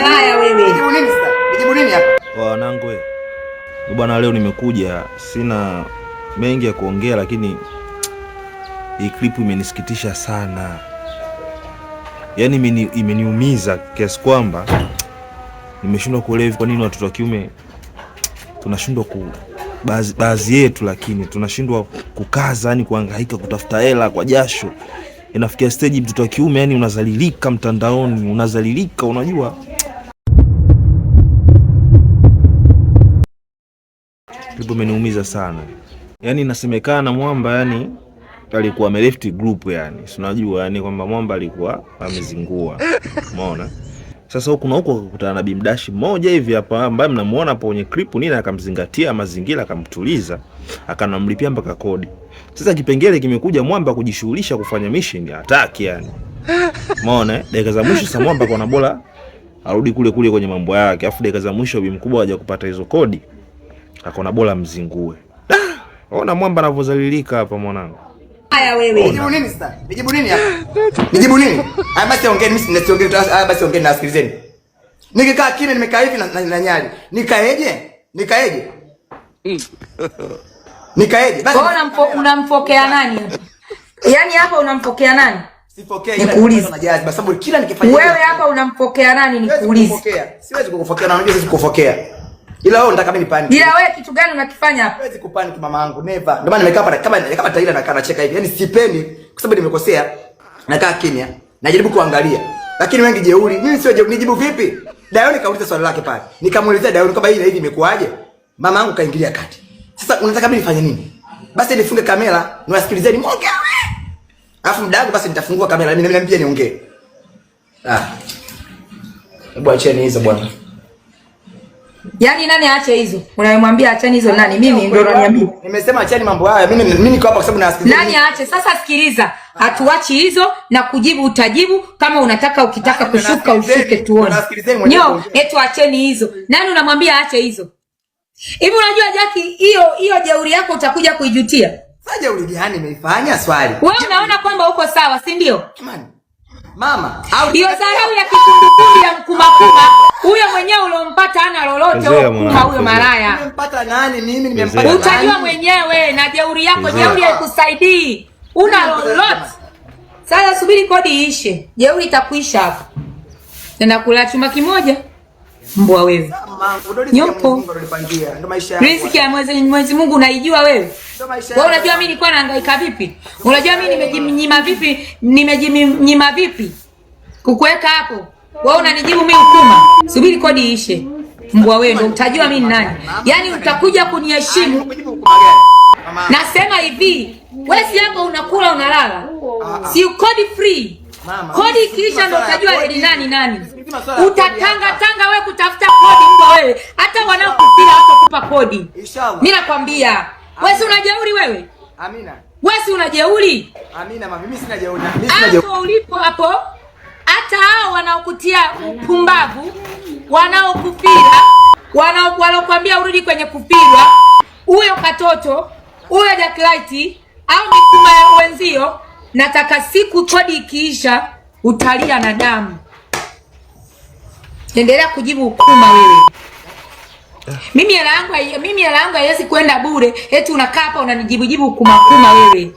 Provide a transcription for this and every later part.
Malaya wewe. Nijibu nini sasa? Nijibu nini hapa? Wanangu we. Bwana, leo nimekuja sina mengi ya kuongea, lakini hii clip imenisikitisha sana, yaani imeniumiza kiasi kwamba nimeshindwa kuelewa kwa nini watoto wa kiume tunashindwa ku baadhi yetu, lakini tunashindwa kukaza, yani kuhangaika kutafuta hela kwa jasho. Inafikia stage mtoto wa kiume yani unazalilika mtandaoni, unazalilika, unajua. Clip imeniumiza sana. Yaani inasemekana Mwamba yani alikuwa ame left group yani. Si unajua yani kwamba Mwamba alikuwa amezingua. Umeona? Sasa huku na huko akakutana na bimdashi mmoja hivi hapa ambaye mnamuona hapo kwenye clip nini, akamzingatia mazingira, akamtuliza, akanamlipia mpaka kodi. Sasa kipengele kimekuja Mwamba kujishughulisha kufanya mission, hataki yani. Umeona? Dakika za mwisho sasa Mwamba kaona bora arudi kule kule kwenye mambo yake. Alafu dakika za mwisho bi mkubwa haja kupata hizo kodi, akaona bora mzingue. Ona Mwamba anavyozalilika hapa mwanangu. Haya wewe. Nijibu nini sasa? Nijibu nini hapa? Nijibu nini? Haya basi ongeni, mimi nisiongee tu. Haya basi ongeni na wasikilizeni. Nikikaa kimya nimekaa hivi na nyali. Nikaeje? Nikaeje? Nikaeje? Basi Kwa hiyo unamfokea nani? Yaani hapa unamfokea nani? Sipokei. Nikuulize. Na jazi, sababu kila nikifanya Wewe hapa unamfokea nani Siwezi nikuulize? kukufokea. Siwezi kukufokea na unajua siwezi kukufokea. Ila wewe unataka mimi nipanic. Ila wewe kitu gani unakifanya hapa? Siwezi kupanic mama yangu, never. Ndio maana nimekaa hapa kama taila nakaa nacheka hivi. Yaani sipeni kwa sababu nimekosea. Nakaa kimya. Najaribu kuangalia. Lakini wengi jeuri. Mimi sio jeuri, nijibu vipi? Dayoni kauliza swali lake pale. Nikamuelezea Dayoni kwamba hii na hivi imekuaje? Mama yangu kaingilia kati. Sasa unataka mimi nifanye nini? Basi nifunge kamera, niwasikilizeni muongee. Alafu muda wangu basi nitafungua kamera, mimi niambie niongee. Hebu acheni hizo bwana. Yaani nani aache hizo? Unayemwambia acheni hizo nani? Mimi ndio unaniambia. Nimesema acheni mambo haya. Mimi niko hapa kwa sababu nawasikiliza. Nani aache? Sasa sikiliza. Hatuachi hizo na kujibu utajibu kama unataka, ukitaka kushuka ushuke tuone. Nasikilizeni mwenyewe. Nyo, eti acheni hizo. Nani unamwambia aache hizo? Hivi unajua Jackie, hiyo jeuri yako utakuja kuijutia. Sasa jeuri gani nimeifanya swali? Wewe unaona kwamba uko sawa, si ndio? Jamani. Mama, au hiyo dharau ya kikundukundu ya mkumakuma, huyo mwenyewe ulompata hana lolote, Mzee huyo mwanangu, kuma huyo mzee. malaya. Nimempata nani mimi? Nimempata Mzee. nani? Utajua mwenyewe na jeuri yako, Mzee. jeuri haikusaidii. Una lolote. Sasa subiri kodi iishe. Jeuri itakuisha hapo. Nenda kula chuma kimoja. Mbwa wewe. Mama, ndio riziki ya Nyopo. Mwenyezi Mungu alonipangia. Ndio maisha yangu. Riziki ya Mwenyezi Mungu unaijua wewe? Ndio maisha Wewe yangu. unajua mimi nilikuwa nahangaika vipi? Unajua mimi nimejinyima vipi? Nimejinyima vipi? Kukuweka hapo. Wewe unanijibu mimi hukuma. Subiri kodi iishe. Mbwa wewe ndio utajua mimi ni nani. Yaani utakuja kuniheshimu. Kujibu hukuma gani? Mama. Nasema hivi, wewe si hapo unakula unalala. Si kodi free. Mama, Kodi mimi ikiisha ndio masuala ya utajua kodi. ni nani nani. Mimi masuala ya kodi Utatanga hapa. tanga wewe kutafuta kodi mbwa wewe. Hata wanaokupira hawatakupa kodi. Inshallah. Mimi nakwambia. Wewe si unajeuri wewe? Amina. Wewe si unajeuri? Amina mama, mimi sina jeuri. Mimi sina jeuri. Hapo ulipo hapo, hata hao wanaokutia upumbavu, wanaokufira, wanaokuambia urudi kwenye kufirwa, huyo katoto, huyo Jacklight au mikuma ya wenzio, nataka siku kodi ikiisha utalia na damu. Endelea kujibu hukuma wewe. Mimi hela yangu mimi hela yangu haiwezi kwenda bure. Eti unakaa hapa unanijibujibu hukuma kuma wewe.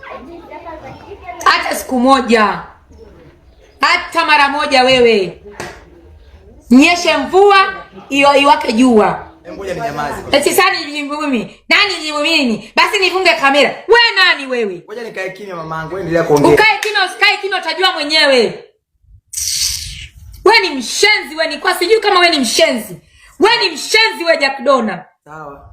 Hata siku moja. Hata mara moja wewe. Nyeshe mvua, iwake jua. Ngoja ninyamaze. Eti sasa nijibu mimi. Nani nijibu mimi? Basi nifunge kamera. We nani wewe? Ngoja nikae kimya mamangu, endelea kuongea. Ukae kimya usikae kimya utajua mwenyewe. We ni mshenzi we, ni kwa sijui kama we ni mshenzi. We ni mshenzi we Jack Dona. Sawa.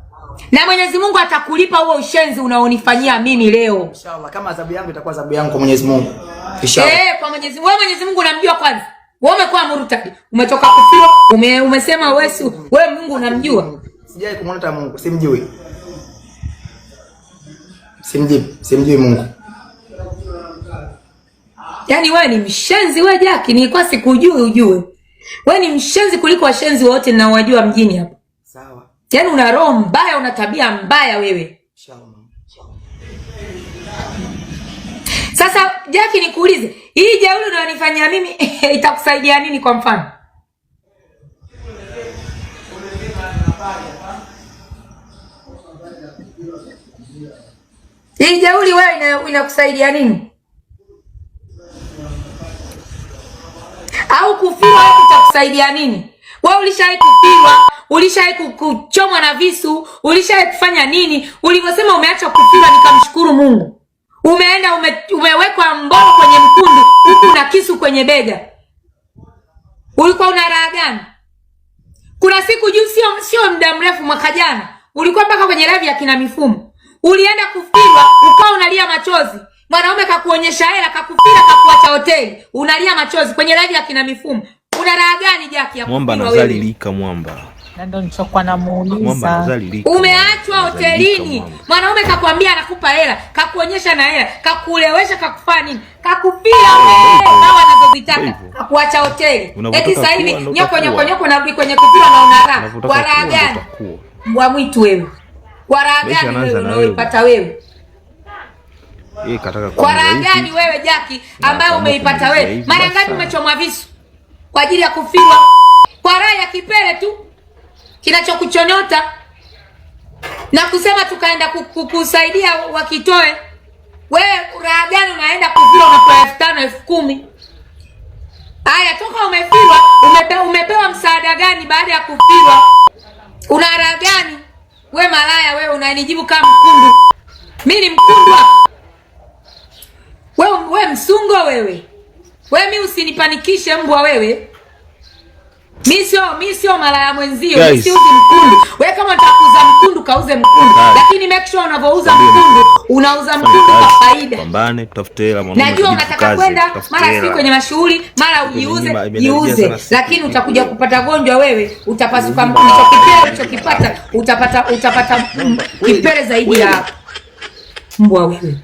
Na Mwenyezi Mungu atakulipa huo ushenzi unaonifanyia mimi leo. Inshallah kama adhabu yangu itakuwa adhabu yangu kwa Mwenyezi Mungu. Inshallah. Kwa Mwenyezi Mungu. Wewe Mwenyezi Mungu unamjua kwanza. Wewe umekuwa murtadi. Umetoka kufiro, umesema wewe si wewe Mungu unamjua. Sijai kumuona hata Mungu, simjui. Simjui, simjui Mungu. Yaani wewe ni mshenzi wewe Jackie, nilikuwa sikujui ujue. Wewe ni mshenzi kuliko washenzi wote ninaowajua mjini hapa. Sawa. Yaani una roho mbaya, una tabia mbaya wewe. Inshallah. Sasa Jackie nikuulize, hii jeuri unayonifanyia mimi itakusaidia nini kwa mfano? Hii jeuri wewe inakusaidia nini? Au kufiwa wewe kutakusaidia nini? Wewe ulishawahi kufiwa, ulishawahi kuchomwa na visu, ulishawahi kufanya nini? Ulivyosema umeacha kufiwa, nikamshukuru Mungu. Umeenda umewekwa mbao kwenye mkundu huku na kisu kwenye bega. Ulikuwa una raha gani? Kuna siku juu, sio muda mrefu, mwaka jana ulikuwa mpaka kwenye live ya kina Mifumo, ulienda kufiwa ukawa unalia machozi, mwanaume kakuonyesha hela, kakufira, kakuacha hoteli, unalia machozi kwenye live ya kina Mifumo. Una raha gani Jaki ya Mwamba kufiwa wewe? anazalilika mwamba. Na ndo nilichokuwa Mwamba namuuliza. anazalilika. Umeachwa Anazalilika hotelini, mwamba. mwanaume kakwambia anakupa hela, kakuonyesha na hela, kakulewesha, kakufanya nini, kakufia wewe dawa anazozitaka, Hivyo. kakuacha hoteli. Unavyotaka Eti sasa hivi kuwa ndo nyoko utakuwa. nyoko nyoko, narudi kwenye kufiwa na una raha. Unavyotaka Kwa raha kuwa ndo gani? utakuwa. Mbwa mwitu wewe, kwa raha Maisha gani yanaanza wewe na unaoipata wewe? Yeye kataka Kwa raha kuanza gani hivi. wewe Jaki Na ambayo akaamua umeipata kumalizia wewe? hivi, Mara basi ngapi sawa. umechomwa visu kwa ajili ya kufiwa? Kwa raha ya kipele tu kinachokuchonyota na kusema tukaenda kusaidia wakitoe. Wewe raha gani unaenda kufiwa unapewa 5,000 10,000? Haya, toka umefiwa umepewa msaada gani baada ya kufiwa? Una raha gani? We malaya wewe, unanijibu kama mkundu. Mi ni mkundu hapa? We msungo wewe. We mi usinipanikishe mbwa wewe. Mi sio malaya mwenzio, mi Guys. siuzi mkundu. We kama unataka kuuza mkundu kauze mkundu. Guys. Lakini make sure unavouza Ndio. mkundu, unauza mkundu kwa Kazi, faida. Pambane, tutafute hela mwanaume. Najua itabidi unataka tukaze, kwenda tutafute mara si hela. kwenye mashughuli, mara ujiuze, Imeninyima- jiuze, imeniharibia sana lakini siku. utakuja kupata gonjwa wewe, utapasuka mkundu. Hicho kipele ulichokipata utapata kipele zaidi ya hapo. Mbwa wewe.